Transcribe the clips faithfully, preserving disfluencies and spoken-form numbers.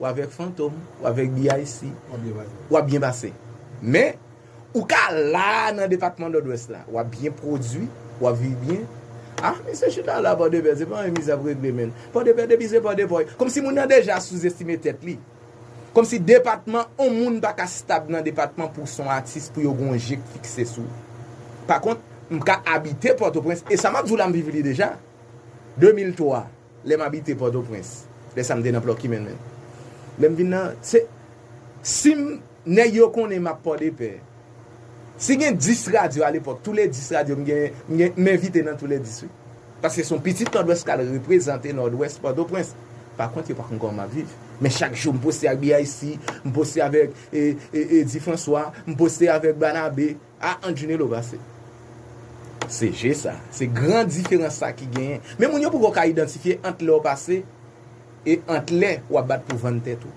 w avèk Fantom, w avèk B I C, w ap byen pase. Men, ou ka la nan depatman Nòdwès la, w ap byen pwodui, w ap viv byen. Ah, mesye chita la Pòdepè, se pa yon miz ap regle, menn. Pòdepè, depi se Pòdepè, kòmsi moun nan deja souzestime tèt li. Kòmsi depatman, on moun pa ka stab nan depatman pou son atis, pou yo gon je k fikse sou. Pa kont, m ka abite Pòtoprens, e sa m ap di w la, m viv li deja. De mil twa, lè m abite Pòtoprens, lè sa m te nan Plucky Man, menn. Lè m vin nan, se, si m, nèg yo konnen m ap Pòdepè, si gen dis radyo alepòk, tou le dis radyo, m gen, m gen, m envite nan tou le dis, wi. Paske se yon pitit Nòdwès k al reprezante Nòdwès Pòtoprens. Pa kont, yo pa konn kòman m ap viv. Men chak jou, m poste ak B I C, m poste avèk, e, e, Eddy François, m poste avèk Banabe. A, Anjinelo pase. Se je sa. Se gran diferans sa ki genyen. Men moun yo poko ka idantifye ant lè w pase e ant lè w ap bat pou vann tèt ou.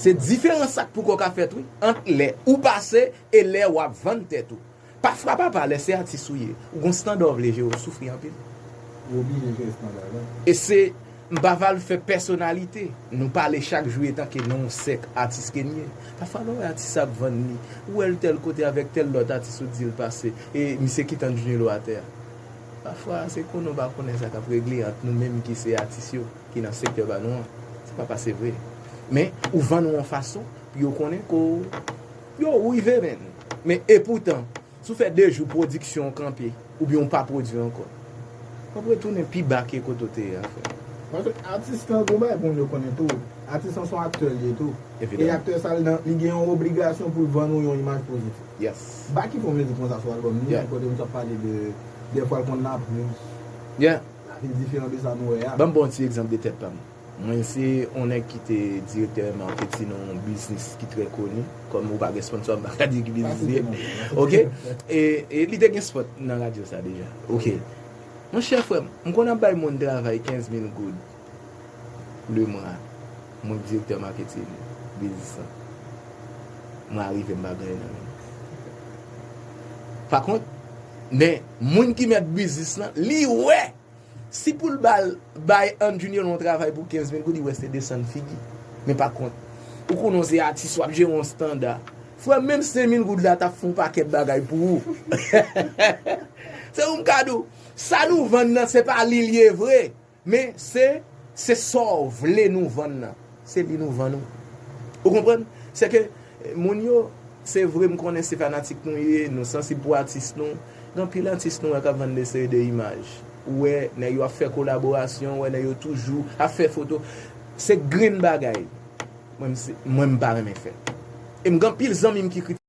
Se diferans sa k poko ka fèt, wi, ant lè ou pase e lè w ap vann tèt ou. Pafwa, papa, lè se atis ou ye, ou gon standa w vle jere, ou soufri anpil. Ou oblije jere standa la. E se, m pa va l fè pèsonalite. Nou pale chak jou etan ke nan yon sèk atis ke n ye. Pafwa, lè w wè atis ap vann li, ou wè l tèl kote avèk tèl lòt atis, ou di l pase, e misye kite Anjinelo atè a. Pafwa, se konnen w pa konnen sa k ap regle ant nou menm ki se atis yo, ki nan sektè pa nou an. Se pa pase vre. Men, ou vann ou yon fason pou yo konnen ke w, yo, ou rive, menn. Men, epoutan, si w fè de jou pwodiksyon w kanpe, oubyen w pa pwodui ankò, w ap retounen pi ba ke kote w te ye a, frè. Paske atis lan gon bagay pou moun yo konnen tou. Atis lan se yon aktè li ye tou. E aktè sa, li nan, li gen yon obligasyon pou l vann ou yon imaj pozitif. Yes. Baky fè yon mizik konsa sou albòm li, kote misye ap pale de, dèfwa l konn lapli. Yeah. Lavi l diferan de sa nou wè a. Ban m ba w yon ti egzanp de tèt pa m. Mwen se yon nèg ki te direktè marketing yon biznis ki trè koni. Kòm ou pa gen sponsor, m pa ka di ki biznis li ye. Ok? E, e li te gen spot nan radyo sa deja. Ok. Monchè frè m, m konn ap bay moun travay kenz mil goud le mwa. Mwen direktè marketing biznis lan. Mwa rive m pa gen anyen nan men m. Pa kont, men moun ki mèt biznis lan, li wè si pou l ba l, bay Anjinelo yon travay pou kenz mil goud, li wè se desann figi. Men pa kont, ou konnen w se atis, w ap jere yon standa. Frè, menm senk mil goud la t ap fè yon pakèt bagay pou ou. Se ou m ka di w. Sa nou vann nan, se pa li l ye vre. Men se, se sa w vle nou vann nan. Se li nou vann ou. Ou konprann? Se ke, eh, moun yo, se vre, m konnen se fanatik nou ye, nou sansib pou atis nou. Gen anpil atis nou wè k ap vann de seri de imaj. Ou wè nèg yo ap fè kolaborasyon, ou wè nèg yo toujou ap fè foto. Se grenn bagay. Mwen, m se, mwen, m pa renmen fè. E m gen anpil zanmi m ki kritike.